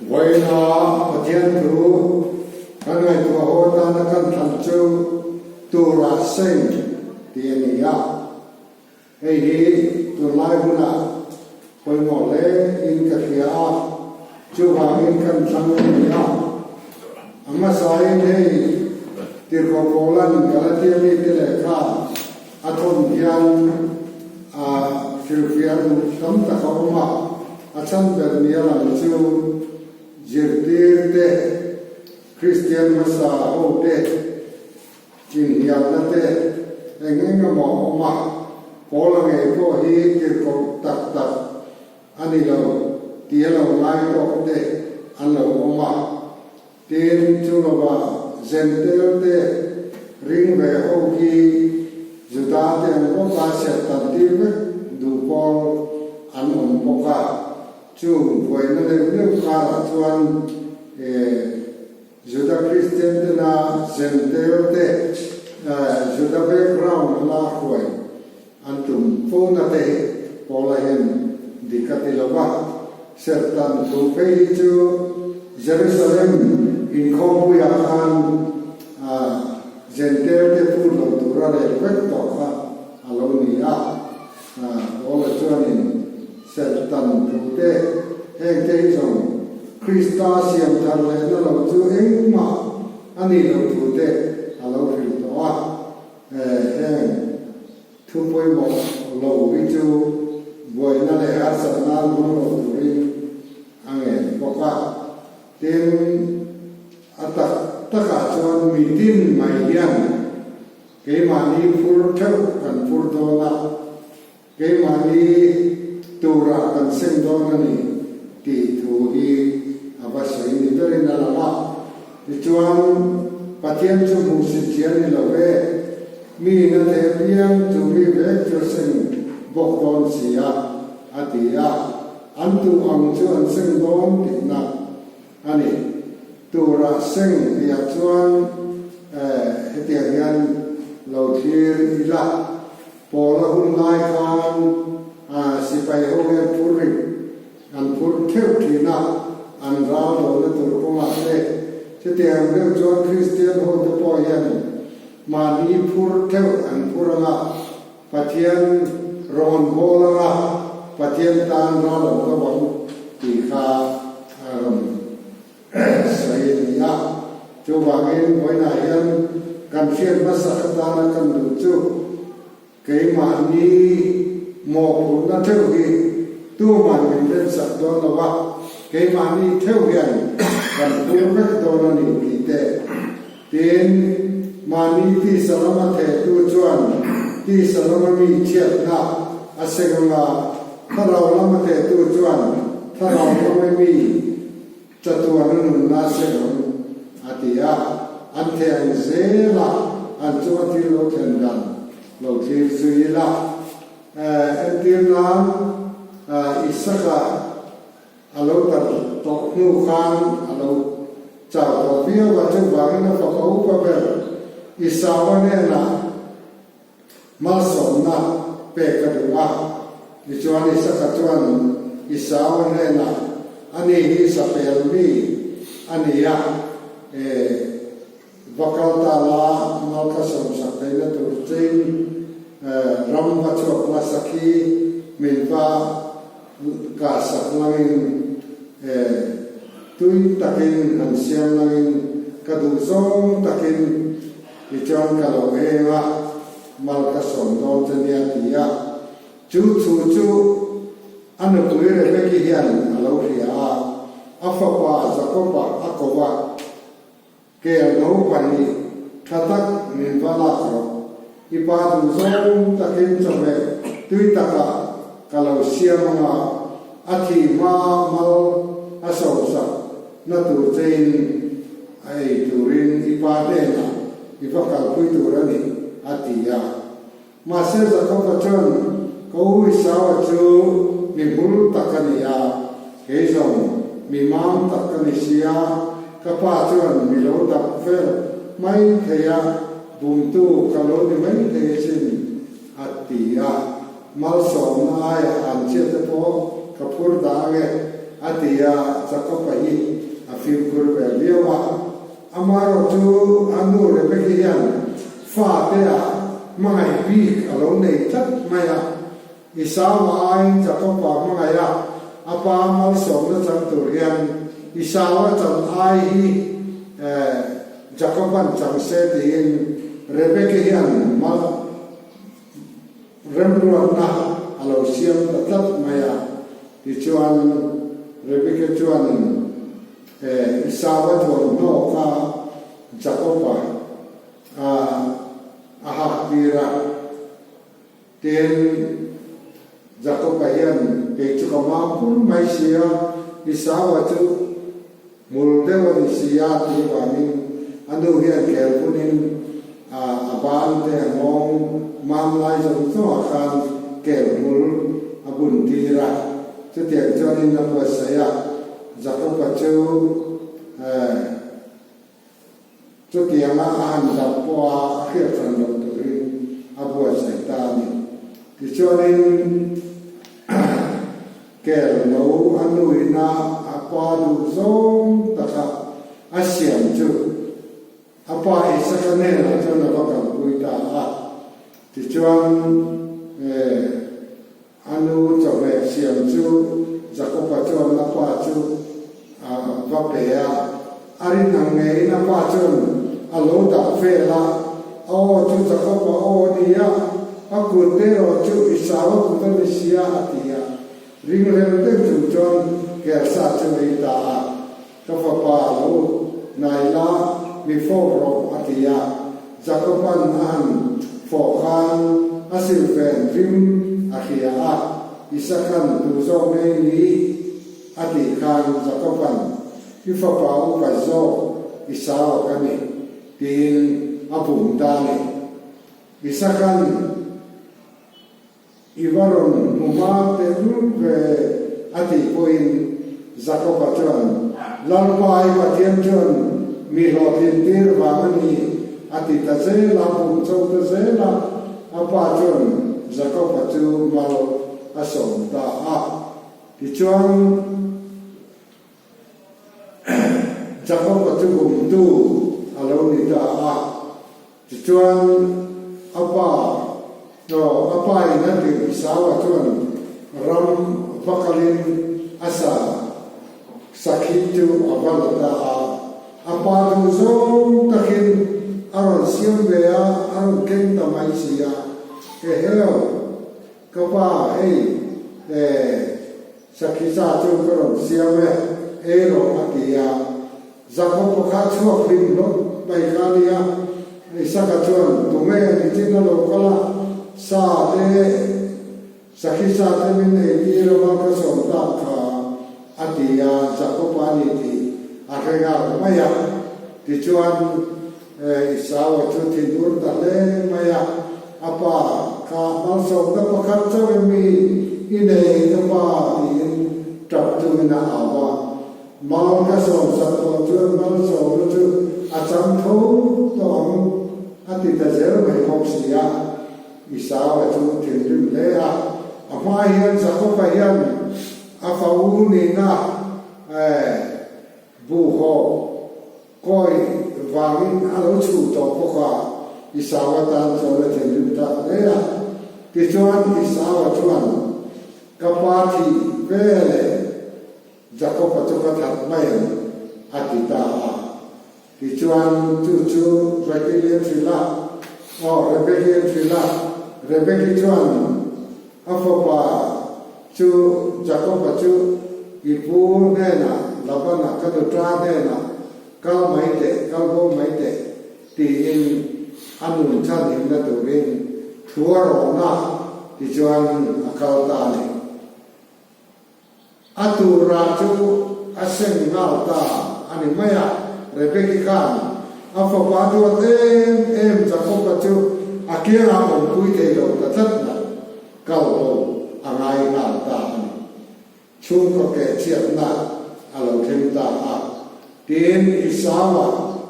Vawiina Pathian thu kan ngaihtuah haw atana kan thlan chu Tura Seng tih a ni a. Hei hi tunlai hunah pawimawh hle in ka hria a, chuvangin kan thlang a ni a. A hmasain hei Tirhkoh Paulan Galatia mite lehkha a thawn hian a hrilhfiah duh tam tak a awm a, a chhan ber nia lang chu zirtirte, Kristian hmasa hote, Inhnialna te eng eng emaw a awm a, Paula ngei pawh hi tirhkoh tak tak a ni lo tih a lo ngai tawk te an lo awm a. Tin, chu lovah Zentel te ring ve ho hi Juda te ang bawka serhtan tir vek duh pawl an awm bawk a. Chung buaina deuh deuh karah chuan Juda Kristian tena Zentail te Juda background la hruai an tum fo na te hi Paula hian dik a ti lo va. Serhtan thu phei hi chu Jerusalem inkhawmpuiah khan Zentail te phut lo tura rel vek tawh kha a lo ni a. Paula chuanin Serhtan thu te heng te hi zawng Krista siam thar lehna lo chu engmah a nih loh thu te a lo hrilh tawh a, heng thu pawimawh lo hi chu buaina leh harsatna an hmang lo turin a ngen bawk a. Tin, a tak takah chuan mitin mai hian keimahni phur theuh kan phur dawn a, Keimahni turah kan seng dawn a ni tih thu hi a va sawi ni berin a lang a. Tichuan, Pathian chu hmuhsit chian ni lo ve, mi in a theh piang chu mi vek chu a seng bawk dawn si a, a ti a. An tuh ang chu an seng dawn tihna a ni. Turah seng tihah chuan hetiang hian lo thlir ila. Paula hun lai khan sipai ho hian phur rik an phur theuh thin a, an ral lohna tur kawngah te chutiang deuh chuan Kristian ho te pawh hian mahni phur theuh an phur anga Pathian rawn bawl anga Pathian tan ral an lo ang tih kha a rawn sawi a ni a. Chuvangin vawiinah hian kan hriat hmasak atana kan duh chu keimahni mawhphurhna theuh hi tuman min remsak dawn lo a, keimahni theuh hian kan phur vek dawn a ni tih te. Tin, mahni tisa lama thehtu chuan tisa lama mi chhiatna a seng anga, thlarau lama thehtu chuan thlarau lama mi Chatuan a nunna a seng ang, a ti a. An theh ang zel a, an chunga thil lo thlen dan lo thlir zui ila. Entir nan, Isaka a lo tar tawh hnu khan a lo chau tawh viau a, chuvangin a fapa upa ber Isaua hnenah Malsawmna pek a duh a, tichuan Isaka chuan Esau hnenah, Ani hi Sapel mi a ni a, e, va kal ta la, mal ka sawmsak theihna tur chein ram va chhuak la, sakhi min va kahsak langin, e, tui takin han siam langin, ka duh zawng takin Tichuan ka lo eng a, mal ka sawm dawn che nia ti a. Chu thu chu a nupui Rebeki hian a lo hria a, a fapa Jakoba a ko a, Kel no pahnih tha tak min va lak rawh, i pa duh zawng takin chawhmeh tui takah ka lo siam anga, a thih hma mal a sawmsak na tur chein a ei turin i pa hnenah i va kalpui tur a ni, a ti a. Mahse Jakoba chuan, Ka u Isaua chu mi hmul tak a ni a, kei zawng mi mam tak ka ni si a, ka pa chuan mi lo dap vel mai thei a, bumtu ka lo ni mai thei asin, a ti a. Malsawmna aiah an chiat te pawh ka phur dah ange. a ti a, Jakob-a hi a fimkhur ve viau a. Amaherawhchu a nu Rebeki hian fate ah hmangaih bik a lo nei tlat mai a. Esau-a aiin Jakob-a hmangaih a, a pa malsawmna chang tur hian Esau-a chan ai hi Jakob-a'n chang se tiin Rebeki hian mal Remruatna a lo siam ta tlat mai a, tichuan Rebeka chuanin Esau-a thuamhnaw kha Jakob-a a hak tir a. Tin, Jakob-a hian kei chu ka mam pur mai si a, Esau-a chu Hmul deuh a ni si a tih avangin a nu hian kel hunin a ban te a nghawng mam lai zawng zawngah khan kel hmul a bun tir a. Chutiang chuanin a buatsaih a, Jakob-a chu chutianga a han dap pawha a hriat hran loh turin a buatsaih ta a ni. Tichuanin. Kel lo a nuina a pa duh zawng taka a siam chu a pa Isaka hnenah chuan a va kalpui ta a. Tichuan, a nu chawhmeh siam chu Jakoba chuan a pa chu a va pe a. A rin ang ngeiin a pa chuan a lo dah vel a, a aw chu Jakoba aw a ni a, a kut te erawh chu Esau-a kut a ni sia a ti a. Ringrel deuh chung chuan Gersa chu a ei ta a, Ka fapa lo nai la, mi fawk rawh a ti a. Jakoba'n a han fawh khan a silfen rim a hria a, Isaka'n tu zawk ngei ni? A tih khan Jakoba'n, I fapa upa zawk Esau ka ni, tiin a bum ta a ni. Isaka'n I va rawn hmu hma teh lul ve a tih pawhin Jakoba chuan, Lalpa i Pathian chuan mi hlawhtlin tir vang a ni, a ti ta zel a, bum chho ta zel a. A pa chuan Jakoba chu mal a sawm ta a. Tichuan, Jakob-a chu bumtu a lo ni ta a. Tichuan, a pa, aw, a pa in a tirh Esau-a chuan ram va kalin a sa sakhi chu a va la ta a. A pa duh zawng takin a rawn siam ve a, a rawn keng ta mai si a. Eheu! Ka pa, hei, eh, sakhi sa chu ka rawn siam e, ei rawh, a ti a. Jakob-a kha chhuak hlim hlawt mai kha a nia. Isaka chuan, Tunge nichin a lo kal a, sa te, sakhi sa te min ei tir a va ka sawm tak kha, a ti a, Jakob-a a ni tih a hre nghal mai a. Tichuan, Esau-a chu thinur ta hle mai a, a pa kha malsawmna pakhat chauh em mi i nei ka pa tiin tap chungin a au a. Mal ka sawmsak tawh chuan malsawmna chu a chang tho tawh ang a ti ta zel mai bawk si a. Esau-a chu thinrim hle a, a hma hian Jakob-a hian a fa u nihna buhhawp Kawi vangin a lo chhuh tawh bawk a, Esau-a tan chuan a thinrim tak hle a. Tichuan Esau-a chuan, Ka pa thih ve leh Jakob-a chu ka that mai ang, a ti ta a. Tichuan chu chu Rakeli a hrilh a, aw, Rebeki a hrilh a, Rebeki chuan a fapa chu Jakob-a chu i pu hnenah, Labana ka nuṭa hnenah kal mai teh, kal bo mai teh, tiin a nun chhanhimna turin thu a rawn a, tichuan a kal ta a ni. A turah chu a seng nghal ta a ni mai a, Rebeki khan a fapa duat em em Jakob-a chu a kiangah awmpui thei lo ta tlat mai, kal bo a ngai nghal ta a ni. Chhungkaw kehchhiatna a lo thleng ta a, tiin Esau-a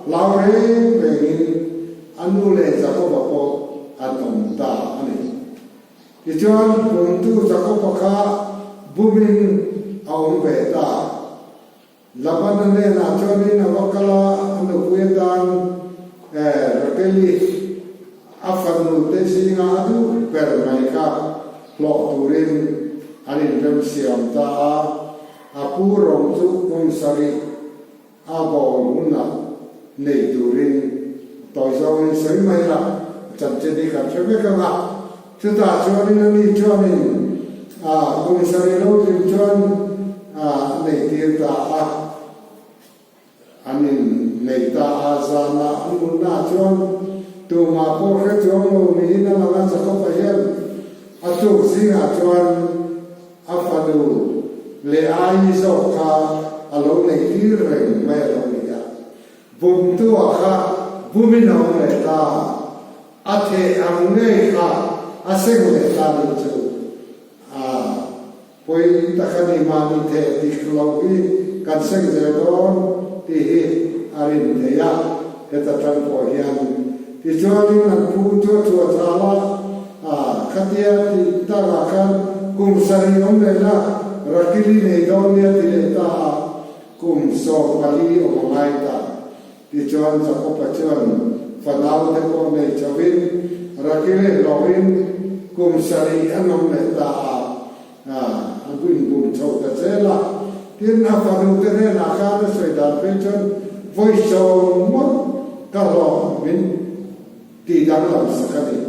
hlau reng rengin a nu leh Jakob-a pawh an awm ta a ni. Tichuan, bumtu Jakob-a kha bumin a awm ve ta. Labana hnenah chuanin a va kal a, a nupui atan Rakeli a fanu te zinga a duh ber mai kha hlawh turin an inremsiam ta a, a pu rawng chu kum sarih a bawl hunah nei turin tawi zawngin sawi mai la, chanchin hi kan hre vek ang a. Chutah chuanin ani chuanin a kum sarih lo tling chuan a nei tir ta a, an in nei ta a, zanah an mutnaah chuan tumah pawh hre chuang lo niin a lang a, Jakob-a hian a tuk zingah chuan A fanu leh ai zawk kha a lo nei tir reng mai a lo ni a. Bumtua kha bumin a awm leh ta, a theh ang ngei kha a seng leh ta nih chu a pawi tak a ni. Mahni theh dik lo hi kan seng zel dawn tih hi a rin theih a, heta tang pawh hian tichuanin an pu chu a chhuah chal a. A, khatia tih takah khan kum sarih awm leh la, Rakili nei dawn nia ti leh ta a, kum 14 awm a ngai ta. Tichuan Jakob-a chuan fanau te pawh nei chauhin Rakili hlawhin kum sarih an awm leh ta a, a, a inbum chho ta zel a. Tin, a fanu te hnenah khan a sawi dan phei chuan vawi sawm ngawt ka hlawh min Tih danglam sak a ni,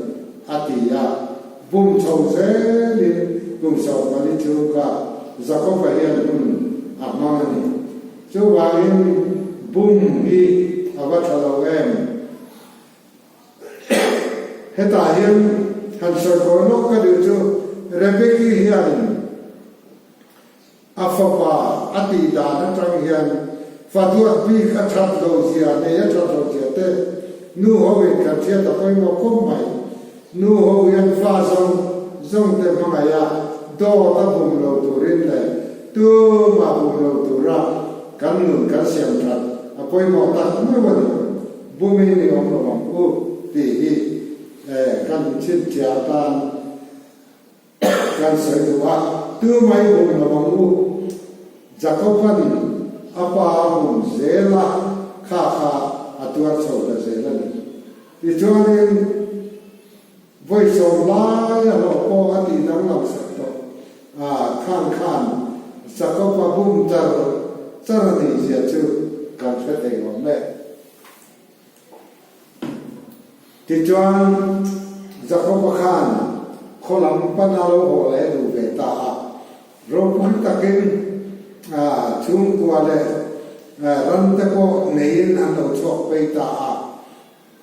a ti a. Bum chho zelin kum 14 chhung kha Jakob-a hian hun a hmang a ni. Chuvangin bum hi a va tha lo em? Hetah hian han sawi kawi lawk ka duh chu Rebeki hian A fapa a tih dan atang hian fa duat bik a that lo zia nei a that lo zia te nu ho in kan hriat a pawimawh khawp mai. Nu ho hian fa zawng zawng te hmangaih a dawt a bum lo turin leh tumah bum lo tura kan nun kan siam that a pawimawh tak meuh a ni. Bumin i awm lo ang u tih hi kan chhinchhiah atan Kan sawi duh a, tu mai bum lo ang u. Jakoban a pa a bum zel a, kha kha a tuar chho ta zel a ni. Tichuanin vawi sawm lai a hlawh pawh a tih danglam sak tawh a, khan khan Jakob a bum char char a nih zia chu kan hre thei awm e. Tichuan, Jakoba khan khaw lam pan a lo haw leh duh ve ta a. Ropui takin chhungkua leh ran te pawh neiin an lo chhuak phei ta a.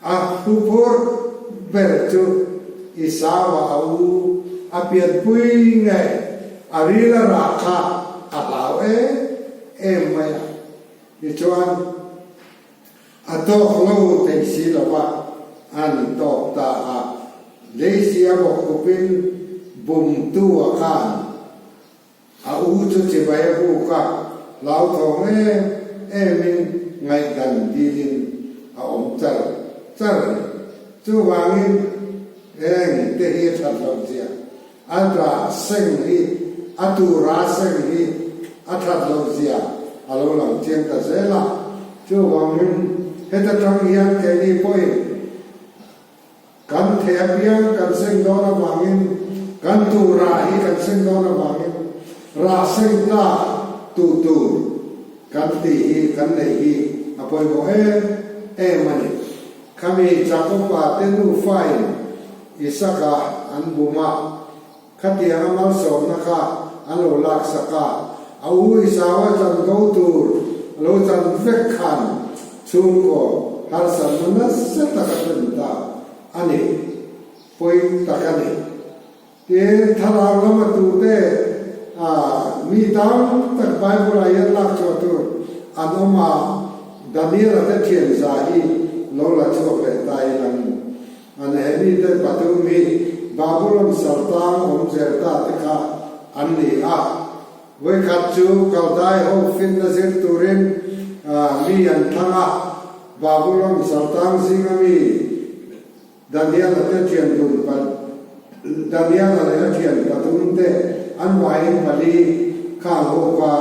A huphurh ber chu Esau-a a u a pianpui nge a ril a rah kha a hlau em em mai a. Tichuan. A tawk lo thei si lo va, an tawk ta a. Leisia bawkkupin bumtu a khan a u chu chibai a buk a, hlauthawng em emin ngaihdan dilin a awm char char a ni. Chuvangin heng te hi a that loh zia, a rah seng hi, a tura seng hi a that loh zia a lo lang chiang ta zel a. Chuvangin heta tang hian keini pawhin kan thei apiang kan seng dawn avangin, kan tur rah hi kan seng dawn avangin rah seng tlak tu tur kan tih hi kan neih hi a pawimawh em em a ni. Khami Jakob-a te nufain Isaka an bum a, khatianga malsawmna kha an lo laksak a, a u Esau-a chanvo tur a lo chan vek khan chhungkaw harsatna nasa tak a thlen ta a ni, pawi tak a ni. Tin, thlarau lama tute mi tam tak Bible-ah hian lak chhuah tur an awm a, Daniel-a te thian za hi lo la chhuak leh ta i lang. A Nehemi te pathum hi Babulon sartang awm zel ta te kha an ni a. Vawikhat chu Kaldai ho finna zir turin mi an thlang a, Babulon sartang zinga mi Daniel-a te thian dun Daniel-a leh a thian pathum te an vaiin pali. Khang ho kha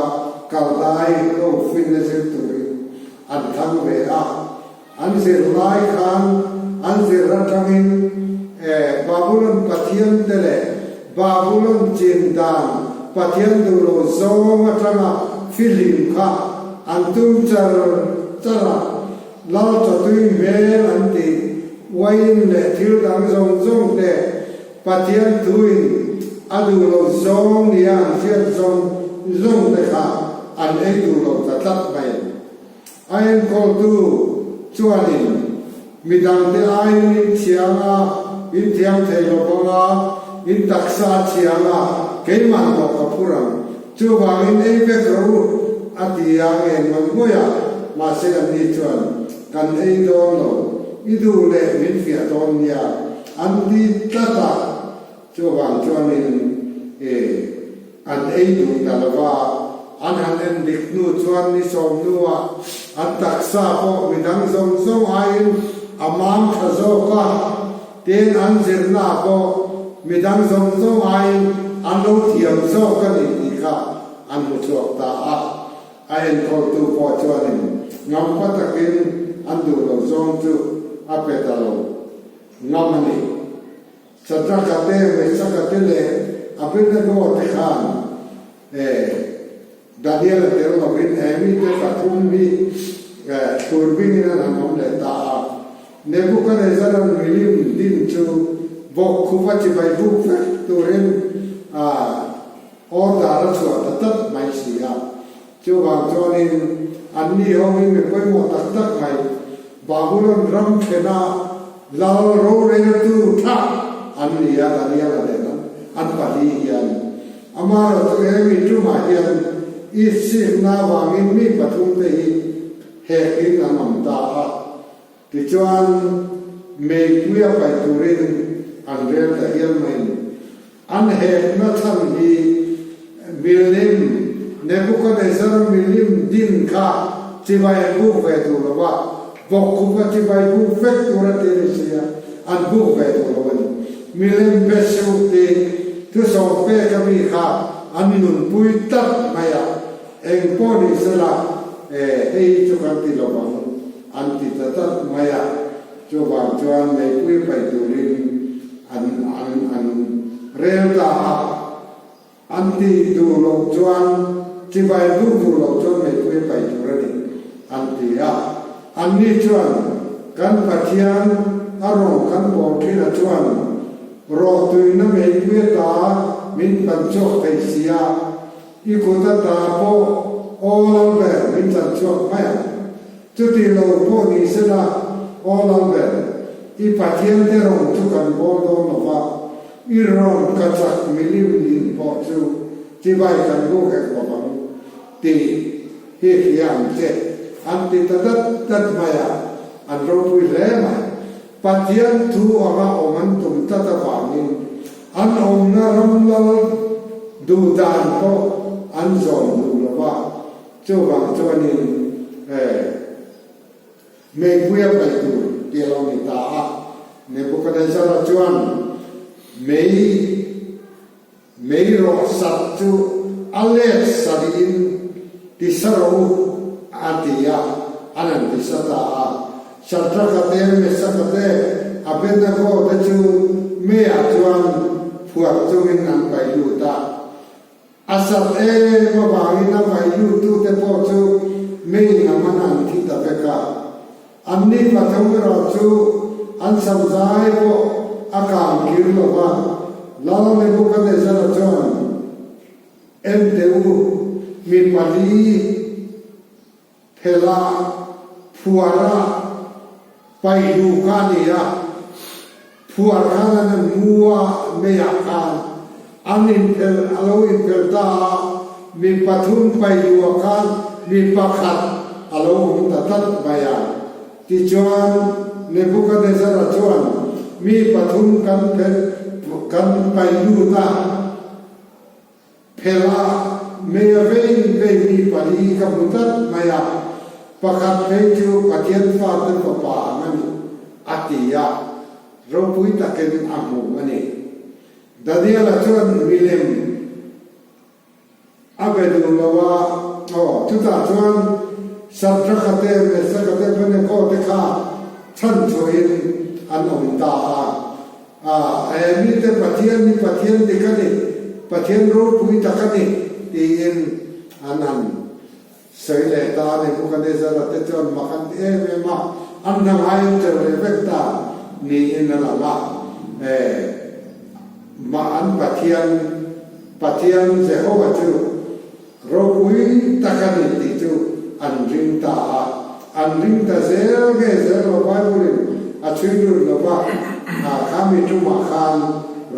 Kaldai ho finna zir turin an thlang ve a. An zir lai khan an zir atangin Babulon pathian te leh Babulon chin dan pathian duh lo zawng atanga fihlim kha an tum char char a, lal chawtui hmel an tih uain leh thil dang zawng zawng te Pathian thuin a duh lo zawng nia an hriat zawng zawng te kha an ei duh lo ta tlat mai. A enkawltu chuanin midangte aiin in thiang a, in thiang thei lo bawk a, in taksa a thiang a, keimah mawh ka phur ang. Chuvangin ei vek rawh u, a ti a, nge ngawih ngawih a, mahse anni chuan, Kan ei dawn lo, i duh leh min fiah dawn nia, an ti tlat a. Chuvang chuanin e an ei duh ta lo va, an han en dik hnu chuan ni sawmnuah an taksa pawh midang zawng zawng aiin a mam tha zawk a, tin an zirnaah pawh midang zawng zawng aiin an lo thiam zawk a ni tih kha an hmu chhuak ta a. A enkawltu pawh chuanin ngampa takin an duh lo zawng chu a pe ta lo ngam a ni. Sadraka te, Mesaka te leh Abednego te khan e Daniel-a tel lovin he mite pathum hi thlur bingin an han awm leh ta a. Nebukanezzar-a'n milim din chu bawk khuva chibai buk vek turin a order a chhuah ta tlat mai si a. Chuvang chuanin anni ho hi mi pawimawh tak tak mai, Babulon ram thlena lal roreltu tha an ni a, Daniel-a nen an pali hian. Amaherawhchu he mi tumah hian Isifna avangin mi pathumte hi hekin an awm ta a. Tichuan, meipuia paih turin an rel ta hial mai ni. An hekna chhan hi milim, Nebuchadnezzar milim din kha chibai an buk ve duh lo va, bawkkhupa chibai buk vek tur a ti a ni si a, an buk ve duh lo a ni. Milim be suh tih thusawm pek a mi kha an nunpui tlat mai a, eng pawh ni sela, e, hei hi chu kan ti lo vang. An ti ta tlat mai a, chuvang chuan meipui paih turin an an an rel ta a, an tih duh loh chuan chibai duh duh loh chuan meipui paih tur a ni an ti a. Anni chuan kan Pathian a rawng kan bawl thin a chuan rawhtuina meipui ata min pan chhuak thei si a, I kut ata pawh aw lo ber min chan chhuak mai ang. Chuti lo pawh ni sela aw lo ber, i Pathian te rawn chu kan bawl dawn lo va, i rawn ka chak milim din pawh chu chibai kan buk hek lo vang tih hi hria ang che, an ti ta dat dat mai a, an ropui hle mai. Pathian thu anga awm an tum tlat avangin an awmna ram lal duh dan pawh an zawm duh lo va, chuvang chuanin meipui a paih tur tih a lo ni ta a. Nebuchadnezzar-a chuan mei Mei rawh sat chu a let sarihin ti sa rawh u, a ti a, an han ti sa ta a. Shadraka te, Mesaka te, Abednego te chu meiah chuan phuar chungin an paih lut a. A sat em avangin a paih luttute pawh chu mei naman an thi ta vek a. Anni pathum erawh chu an samzai pawh a kang kir lo va, Lal Nebuchadnezzar-a chuan, En teh u, mi pali phela phuara paih duh kha a ni a, phuar khan an han mu a, meiah khan an inphelh, a lo inphelh ta a, mi pathum paih duhah khan mi pakhat a lo awm ta tlat mai a. Tichuan, Nebuchadnezzar-a chuan mi pathum kan phelh, kan paih lut a, Phelh a, mei a vei vei mi pali ka hmu tlat mai a, pakhat phei chu Pathian fate fapa ang a ni, a ti a, ropui takin a hmu a ni. Daniel-a chuan milem a. A be duh lo a, aw, chutah chuan Shadrach-a te, Meshach-a te, Abednego te kha chhan chhuahin an awm ta a. A, he mite Pathian hi Pathian dik a ni, Pathian ropui tak a ni, tiin an han sawi leh ta a ni. Nebuchadnezzar-a te chuan mak an ti em em a, an hna ngaiin tel leh vek ta niin a lang a. E, mah an Pathian, Pathian Jehovah chu ropui tak a ni tih chu an ring ta a. An ring ta zel nge zel lo Bible-in a chhui lut lo va, kha mi tumah khan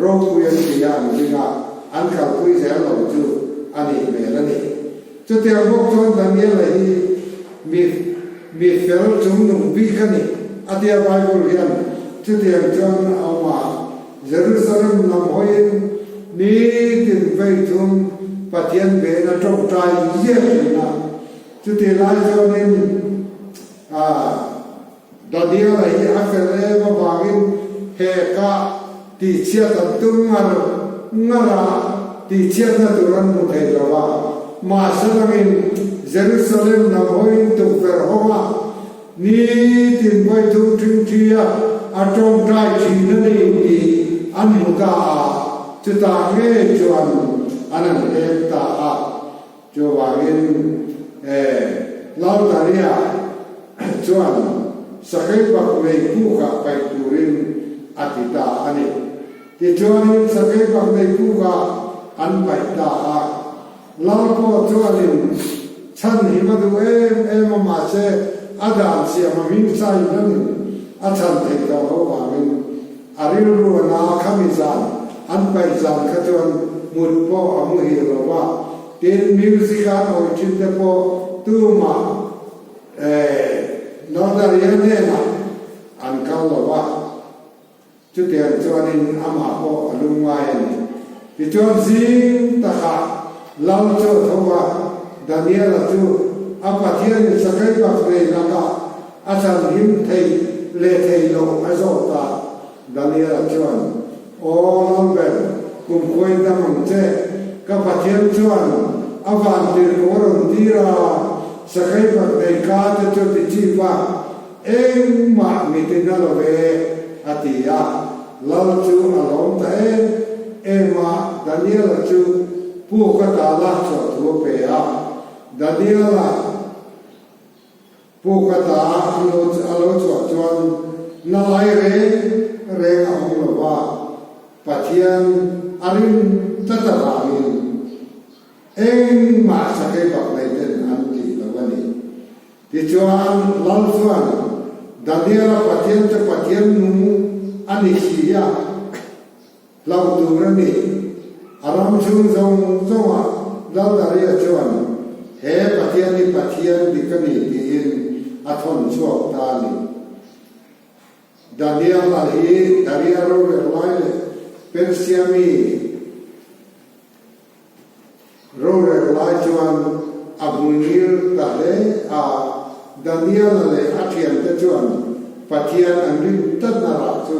ropui an ti a an ring a, an kalpui zel lo chu a nih hmel a ni. Chutiang bawk chuan Daniela hi mi mi fel chungnung bik a ni a tia Bible hian chutiang chuan a awm a. Jerusalem lam hawiin nitin vei thum Pathian ven a tawngtai ziak thin a. Chutih lai chuanin Daniela hi a fel em avangin heka tihchhiat an tum ngar ngar a, tihchhiatna tur an hmu thei lo a. Mahse langin Jerusalem lam hawiin tukverh hawng a, Nitin vawitu ṭingṭi a a ṭawngṭai ṭhin a ni tih an hmu ta a, chutah ngei chuan an han hek ta a. Chuvangin e Laldaria chuan sakei bak nei kukah paih turin a ti ta a ni. Tichuanin sakei bak nei kukah an paih ta a. Lal pawh chuanin chhan him a duh em em a, mahse a dan siam a hming sain hlanin a chhan theih tawh loh vangin a rilru a na khami zan an paih zan kha chuan mut pawh a muhil lo va, tin music a an awih thin te pawh tumah eh Laldaria hnenah an kal lo va. Chutiang chuanin amah pawh a lung ngai a ni. Tichuan zing takah Lal chu a tho a, Daniela chu a Pathianin sakei bak nei lakah a chhanhim theih leh theih loh a zawt a. Daniela chuan, Aw Lalber, kumkhuain dam ang che, ka Pathian chuan a vantirhkoh a rawn tir a, sakei bak nei ka te chu ti chip a, Engmah mitin a lo ve, a ti a. Lal chu a lawm ta em em a, Daniela chu puk a ta lak chhuah thu a pe a. Daniela puk a ta a lo chhuah chuan na lai reng reng a awm lo va, Pathian a rin tlat avangin engmah sakei bak nei ten an tih lo a ni. Tichuan, Lal chuan Daniela Pathian chu Pathian nung a ni si a, hlauh tur a ni. A ram chhung zawng zawngah Lal Daria chuan he Pathian hi Pathian dik a ni tiin a thawn chhuak ta a ni. Daniela hi Daria rorel lai leh Persia mi, Rorel lai chuan a hmuingil ta hle a, Daniela leh a thiante chuan Pathian an rin tlatna rah chu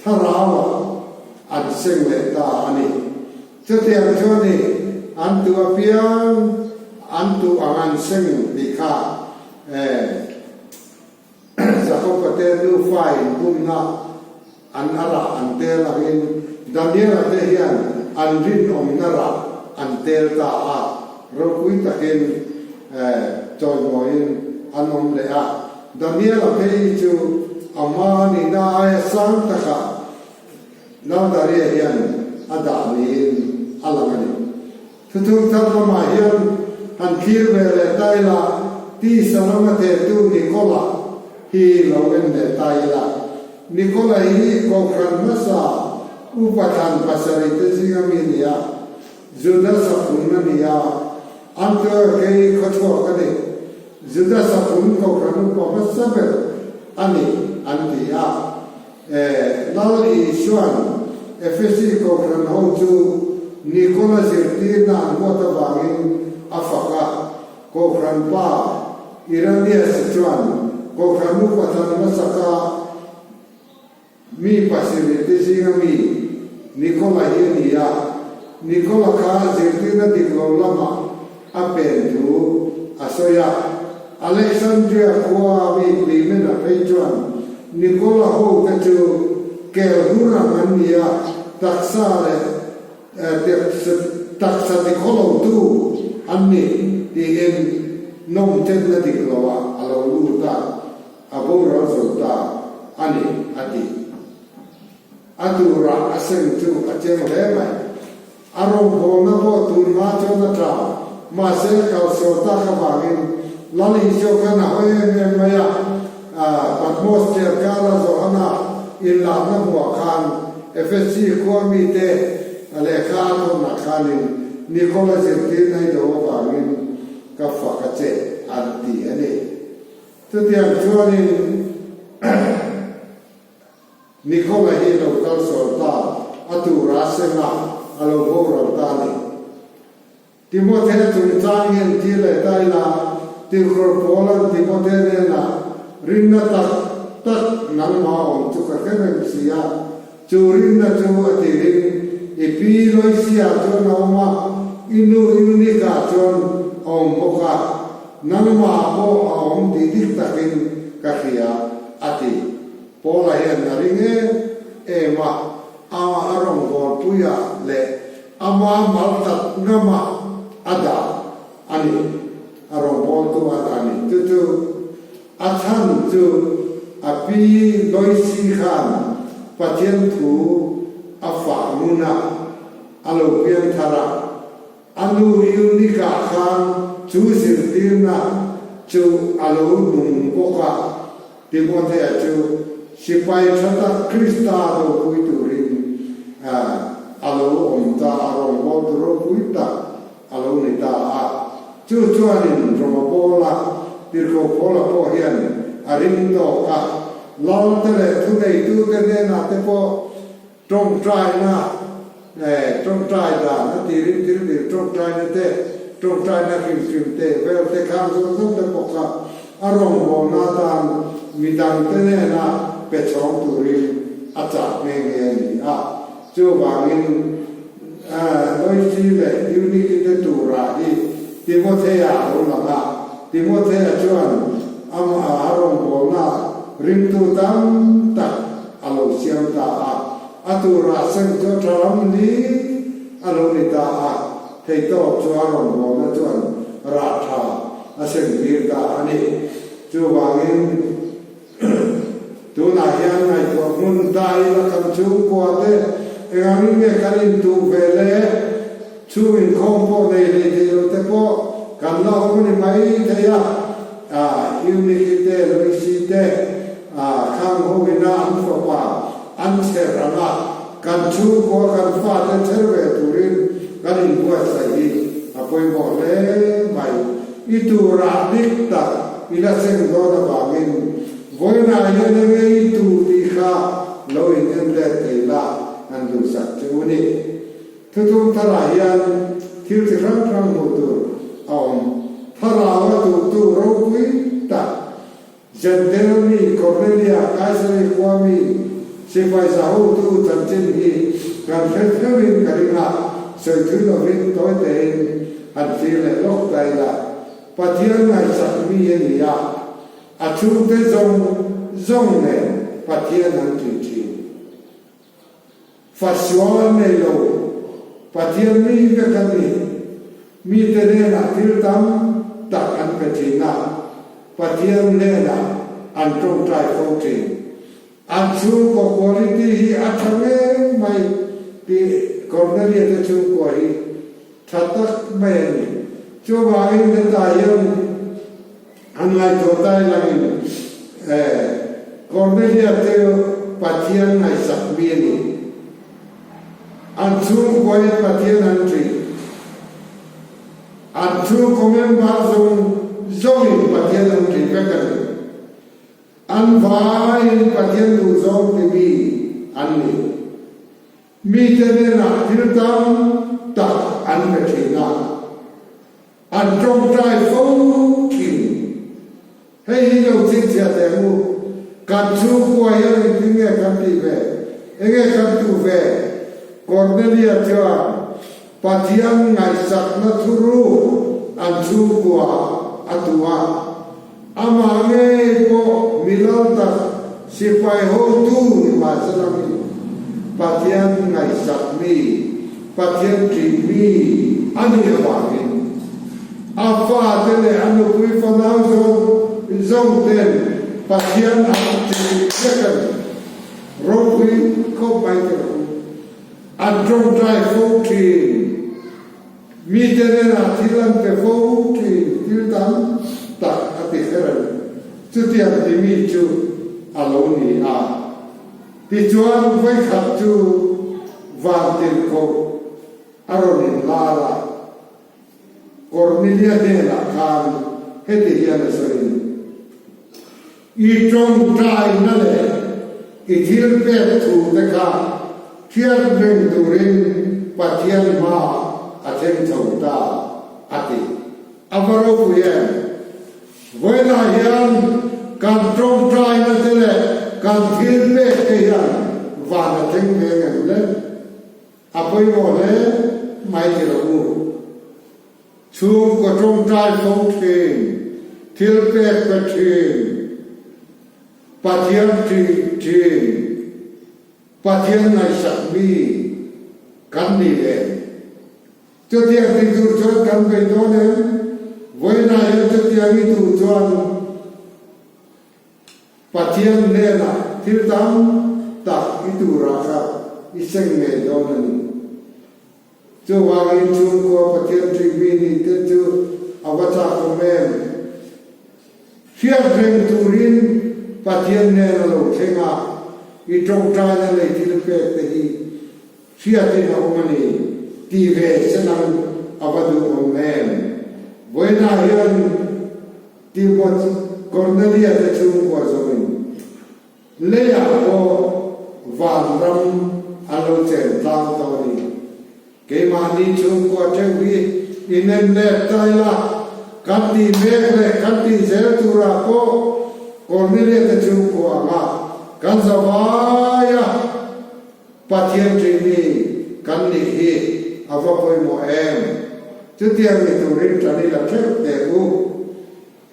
thlarauah an seng leh ta a ni. Chutiang chuan i an tuh apiang an tuh ang an seng tih kha Jakob-a te nufa inbumna an a rah an tel angin Daniel-a te hian an rinawmna rah an tel ta a, ropui takin chawimawiin an awm leh a. Daniel-a phei chu a hma nihna aia sang takah Laldaria hian a dah niin a lang a ni. Thuthung thar lamah hian han thlir ve leh ta ila, tisa lama thehtu Nikola hi lo en leh ta ila. Nikola hi Kohhran hmasa upa thlan pasarihte zinga mi a ni a, Juda saphun a ni a, Antiochei khawchhuak a ni. Juda saphun Kohhran upa hmasa ber a ni an ti a. E, Lal Isua'n Efesi Kohhran ho chu Nikola zirtirna an huat avangin a fak a, Kohhran pa Iranius chuan Kohhran upa thlan hmasaka mi pasarihte zinga mi Nikola hi a ni a, Nikola kha zirtirna dik lo lamah. a pen thu a sawi a. Alexandria khua mi Clement-a phei chuan Nikola hote chu kel hur ang an ni a, taksa leh taksa tikhawlotu an ni tiin nawmchenna dik loah a lo lut a, a boral zo ta a ni, a ti. A turah a seng chu a cheng hle mai. A rawngbawlna pawh tun hma chuan a tha, mahse kalsual tak avangin Lal Isua khan a hawi em em mai a, Patmos tial kara Johana inlakna hmuah khan Efesi khua mite lehkha a thawnah khanin Nikola zirtirna i do avangin ka fak a che an ti a ni. Chutiang chuanin Nikola hi lo kal sawl ta, a tur a seng a, a lo boral ta a ni. Timothea chungchang hi an ti leh ta ila, Tirhkawr Paula'n Timothea hnenah, Rinna tak tak nangmah awm chu ka hre reng si a, chu rinna chu a tirin i pi Loisia chuan a awm a, i nu Eunika chuan a awm bawk a, nangmah pawh a awm tih dik takin ka hria, a ti. Paula hian a ring em em a, a a rawngbawlpuiah leh ama maltlat ngamah a dah a ni, a rawngbawltu a dah a ni. Chu chu a chhan chu a pi Loisi khan Pathian thu a fah ngun a, a lo piang thar a, a nu Eunika khan chu zirtirna chu a lo nung bawk a. Timothea chu sipai tha tak Krista ropui turin a lo awm ta a, rawngbawltu ropui tak a lo ni ta a. Chu chuanin Roma Paula, Tirhkoh Paula pawh hian a ring tawk a, Lalte leh thuneitute hnenah te pawh Tawngtaina, eh, tawngtai dan a tirin thil tir tawngtaina te, tawngtaina hrim hrim te vel te khan zawng zawng te pawh kha a rawngbawlna atan midang te nena pe chhawng turin a chah nghe nghe a ni a. Chuvangin, eh, Loisi leh Euniki te turah hi Timothea a lo lang a, Timothea chuan amah a rawngbawlna ringtu tam tak a lo siam ta a, a turah seng chu a tha lam ni a lo ni ta a, theitawp chu a rawngbawlna chuan rah tha a seng tir ta a ni. Chuvangin tunah hian ngaihtuah hmun ta ila kan chhungkua te engangin nge kan intuh ve le? Chhung inkhawm pawh nei hlei thei lo te pawh kan la awm a ni mai thei a, Euniki te, Loisi te, Khang ho ina an fapa an chher ang a, kan chhungkua kan fate chher ve turin kan inbuatsaih hi a pawimawh hle mai. I turah dik tak i la seng dawn avangin vawiinah hian enge i tu tih kha lo in en let thei la an duhsak che u ni. Thuthum tharah hian thil chi hrang hrang hmuh tur a awm. Thlarau a tuhtu ropui tak Jentail mi Kornelia Kaisari khua mi sipai zahotu chanchin hi kan hre theuhin ka ring a, sawi thui lovin tawi tein han thlir leh lawk ta ila. Pathian ngaihsak mi a ni a, a chhungte zawng zawng nen Pathian an ṭih ṭhin. Fasual an nei lo, Pathian mi vek an ni. Mite hnenah thil tam tak an pe thin a, Pathian hnenah an tawngtai fo thin. An chhungkaw quality hi a tha ngei mai tih Cornelia te chhungkua hi tha tak mai a ni. Chuvangin hetah hian An ngaihtuah tai langin Cornelia chu Pathian ngaihsak mi a ni. An chhungkuain Pathian an ṭih. An chhungkaw member zawng zawngin Pathian an ṭih vek a ni. An vaiin Pathian duhzawng ti mi an ni. Mite hnenah thil tam tak an pe ṭhin a. An tawngtai fo thin. Hei hi lo chhinchhiah teh ang u. Kan chhungkua hian engtin nge kan tih ve? Enge kan tuh ve? Cornelia chuan Pathian ngaihsakna thuruk an chhungkua a tu a, amah ngei pawh mi lal tak sipai hotu ni mahsela mi Pathian ngaihsak mi, Pathian ṭih mi a nih avangin a fate leh a nupui fanau zawng zawng ten Pathian an ṭih vek a ni. Ropui khawp mai teh u. An ṭawngṭai fo ṭhin. Mite hnenah thil an pe fo ṭhin. Thil tam tak a ti kher a ni. Chutiang timi chu a lo ni a. Tichuan vawikhat chu Vantirhkoh a rawn inlar a. Kornelia hnenah khan heti hian a sawi a ni. I tawngtaina leh i thil pek thu te kha hriat reng turin Pathian hmaah a thleng chho ta, a ti. A va ropui em? Vawiinah hian kan tawngtaina te leh kan thil pek te hian van a thleng ve ngem le? A pawimawh hle mai ti lo u. Chhungkaw tawngtai fo thin, thil pek pe thin, Pathian ṭih thin, Pathian ngaihsak mi kan ni ve. Chutiang ti tur chuan kan bei dawn em? Vawiinah hian chutiang i duh chuan Pathian hnenah thil tam tak i turah kha i seng ngei dawn a ni. Chuvangin chhungkua Pathian ṭihmi nih te chu a va chak awm em? Hriat reng turin Pathian nen a lo thleng a, i ṭawngṭaina lei thil pek te hi hriatin a awm a ni tih ve senang a va duh awm em? Vawiinah hian Timothy Cornelia te chhungkua zawngin Leiah pawh vanram a lo chen tlang tawh a ni. Keimahni chhungkua theuh hi inen let ta ila, kan tih mek leh kan tih zel turah pawh Cornelia te chhungkua anga kan zavai a, Pathian ṭihmi kan nih hi a va pawimawh em? Chutiang ni turin ṭan ila theuh teh u.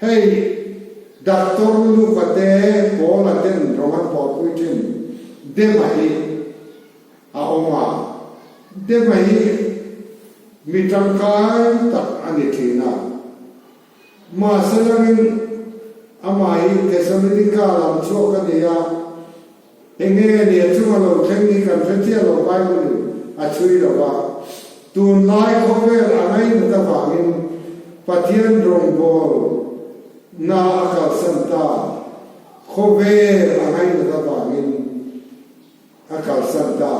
Hei Doctor Luka te Paula ten rawng an pawhpui ṭhin Dema hi a awm a, Dema hi mi ṭangkai tak a ni ṭhin a, mahse langin amah hi Thessalonika lam chhuak a ni a, Enge ni a chunga lo thleng hi kan hre chiah lo Bible in a chhui lo va, tunlai khawvel a ngainat avangin Pathian rawngbâwl na a kalsan ta, khawvel a ngainat avangin a kalsan ta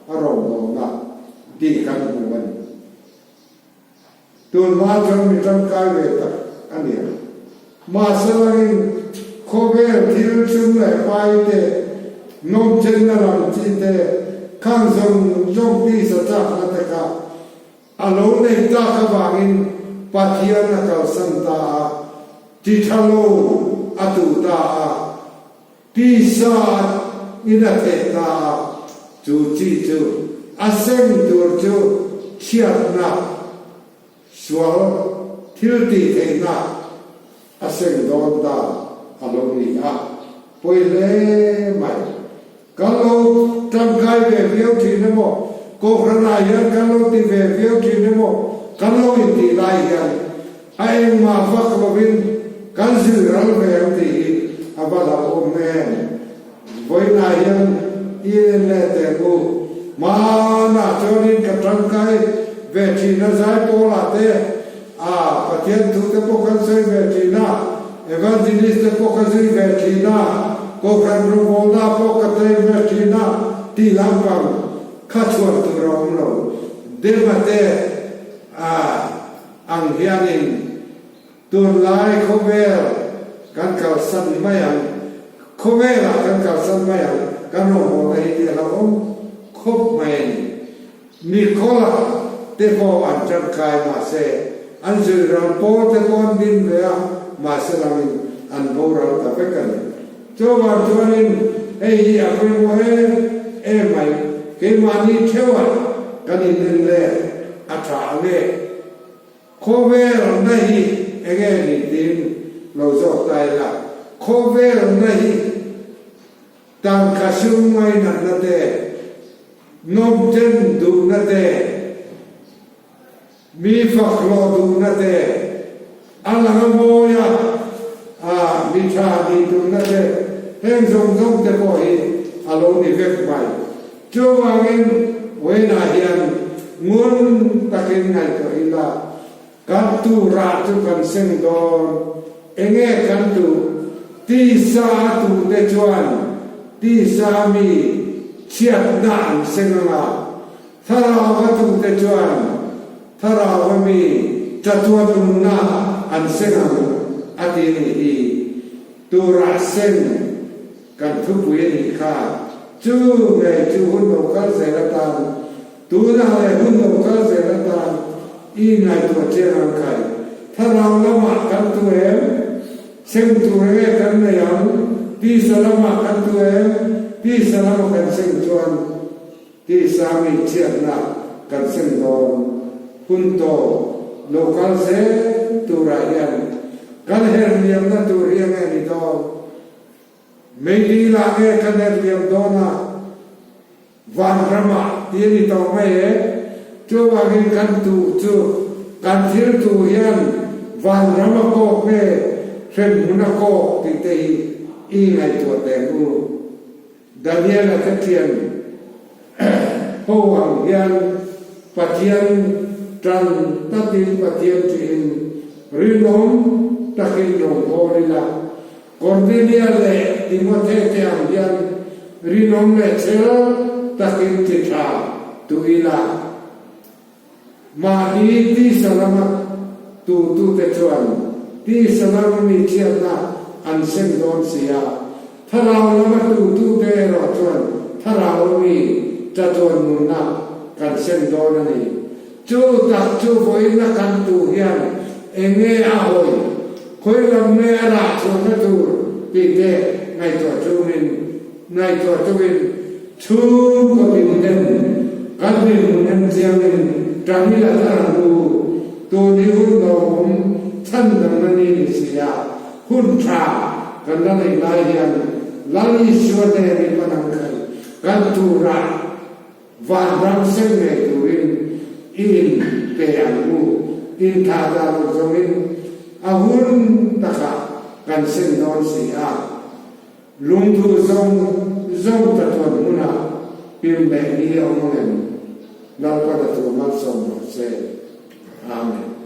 a rawngbâwlna tih kan hmu a ni. Tunhma chuan mi tangkai ve tak a ni a. Mahse langin khawvel thil chhung leh pai te, nawmchenna lam chi te, khang zawng zawng tisa chakna te kha a lo nei tak avangin Pathian a kalsan ta a, ti tha lo a tuh ta a, tisa in a theh ta a, chu chi chu a seng tur chu chhiatna, sual thil tih theihna a seng dawn ta a lo ni a, pawi hle mai. Kan lo tangkai ve viau thin emaw, Kohhranah hian kan lo ti ve viau thin emaw, kan lo intih lai hian a engmah vak lovin kan zir ral ve ang tih hi a va hlauhawm em? Vawiinah hian i en leh teh u, hmanah chuanin ka tangkai ve thin a, Zaipawlah te a Pathian thu te pawh kan sawi ve thin a, Evangelist te pawh ka zui ve thin a, Kohhran rawngbawlna pawh ka tel ve thin a tih lampang kha chhuan tur a awm lo. Dema te a ang hianin tunlai khawvel kan kalsan mai ang, khawvelah kan kalsan mai ang, kan rawngbawlna hi tih a hlauhawm khawp mai a ni. Nicola te pawh an tangkai mahse an zirral pawl te pawh an din ve a, mahse langin an boral ta vek a ni. Chuvang chuanin hei hi a pawimawh em em mai, keimahni theuhah kan inen leh a tha ang e. Khawvelna hi enge ni tiin lo zawk ta ila, khawvelna hi tangka sum ngainatna te, nawmchen duhna te, mi fakhlawh duhna te, a lang a mawi a, a mi tha nih duhna te, heng zawng zawng te pawh hi a lo ni vek mai. Chuvangin Wayne-a hian ngun takin ngaihtuah ila, kan tu rah chu kan seng dawn, enge kan duh? Tisa a tute chuan tisa mi chhiatna an seng anga, thlarau a tute chuan thlarau a mi chatuan nunna an seng ang a ti nih hi. Turah seng Kan thupui a nih kha, chu ngei chu hun lo kal zel atan, tunah leh hun lo kal zel atan i ngaihtuah chiang ang khai. Thlarau lamah kan tu em? Seng tur nge kan nei ang? Tisa lamah kan tu em? Tisa lama kan seng chuan tisa mi chhiatna kan seng dawn. Hun tawp lo kal zel turah hian kan herhliamna tur hi enge ni dawn? Meidil ah nge ka ner liam dawn a, vanram ah ti a ni tawh mai e. Chuvangin kan tuh chu kan thil tuh hian vanram a kawk nge hremhmun a kawk tih te hi i ngaihtuah teh ang u. Daniel-a te thian ho ang hian Pathian tan takin Pathian tiin rinawm takin rawngbâwl ila, Kornelia leh Timothe te ang hian rinawm leh chhel takin ti tha duh ila. Mahni tisa lama tutute chuan tisa lama mi chhiatna an seng dawn si a, thlarau lama tutute erawh chuan thlarau mi chatuan nunna kan seng dawn a ni. Chu tak chu vawiina kan tu hian eng nge a hawi, khawi lam nge a rah chhuahna tur tih te ngaihtuah chungin ngaihtuah tungin chhungkaw dinhnem kan dinhmun en chiangin tan i la thar ang u. Tun hi hun lawmawm chhan dangna ni ni si a, hun tha kan la neih lai hian Lal Isua nen i pan ang khaih kan turah Vanram sen ngei turin i in pe ang u, in tha ta lo zawngin a hun takah kan sen dawn si a. Lungthu zawng zawng chatuan hmunah pim leh ni a awm ang em? Lalpan a tur malsawm rawh se. Amen.